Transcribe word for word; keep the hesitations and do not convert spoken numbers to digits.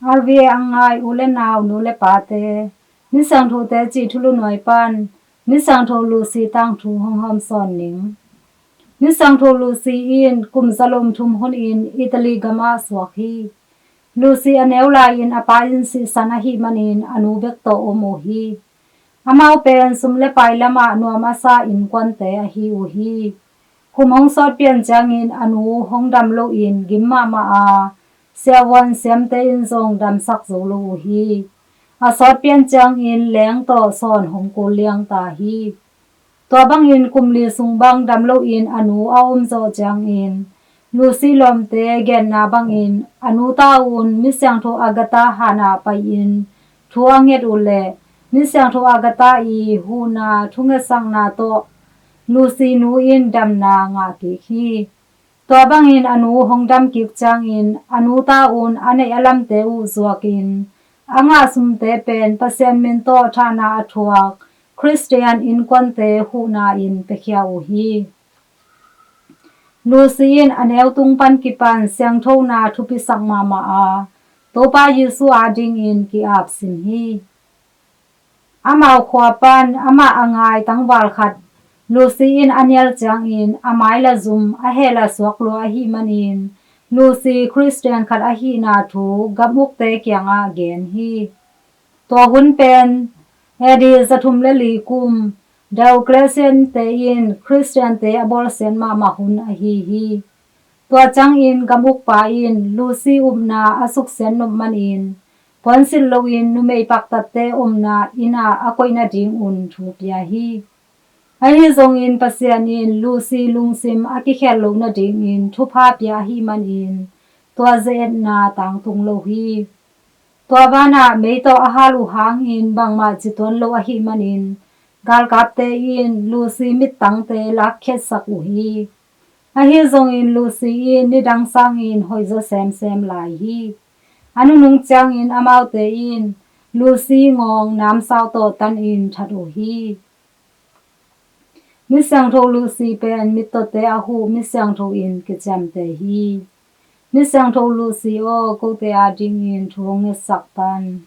R V A a ngai u le nau, nu le pate, Misiangtho teci thulu nuai pan Misiangtho Lucy tangthu hong hawmsawn ning. Misiangtho Lucy in kum zalom thum hunin Italy gamah suak hi. Lucy a neu lai-in a pa in sihsan ahih manin a nu bek tawh om uh hi. Amau pen sum le pai lamah nuam a sa innkuante ahi uh hi. Kum hong sawt pian ciangin a nu hong dam loin gim mahmah a, siavuan siamte in zong damsak zo lo uh hi. A sawt pian ciangin leng tawh sawn hong kul liang ta hi. Tua bangin kum li sung bang dam loin a nu a om zawh ciangin Lucy lawmte genna bangin a nu ta un Misiangtho Agatha hanah pai-in thu a nget uh leh Misiangtho Agatha i huhna thungetsakna tawh Lucy nu in damna ngah kik hi. Tua bangin a nu hong dam kik ciangin a nu ta un a neih a lamte uh zuakin a ngah sumte pen Pasian min tawh thahna a thuak Khristian innkuante huhna in piakhia uh hi. Lucy in a neu tung pan kipan siangthona thupisak mahmah a, Topa Jesu adingin ki-ap sim hi. Amau khua pan amah a ngai tangval khat Lucy in a nial ciangin a mai la zum, a heh la suak lua ahih manin Lucy Khristian khat ahihna thu gamukte kiangah gen hi. Tua hun pen A D zathum le li kum Diocletian-te in Khristiante a bawlsiat mahmah hun ahi hi. Tua ciangin gamukpa in Lucy upna a suksiat nop manin puansilh loin numei paktatte omna innah a koih nadingun thu pia hi. Ahi zongin Pasian in Lucy lungsim a kikhiat loh nadingin thupha pia ahih manin tua ze-etna tangtung lo hi. Tua vanah mei tawh a hal uh hangin bangmah ci tuan lo ahih manin galkapte in Lucy mittangte lakkhiatsak uh hi. Ahi zongin Lucy in nidang sangin hoihzaw semsem lai hi. A nunung ciangin amaute in Lucy ngawng namsau tawh tanin that uh hi. Misiangtho Lucy pen mittawte a huh misiangtho in kiciamteh hi. Misiangtho Lucy aw, kote adingin thu hong ngetsak tan.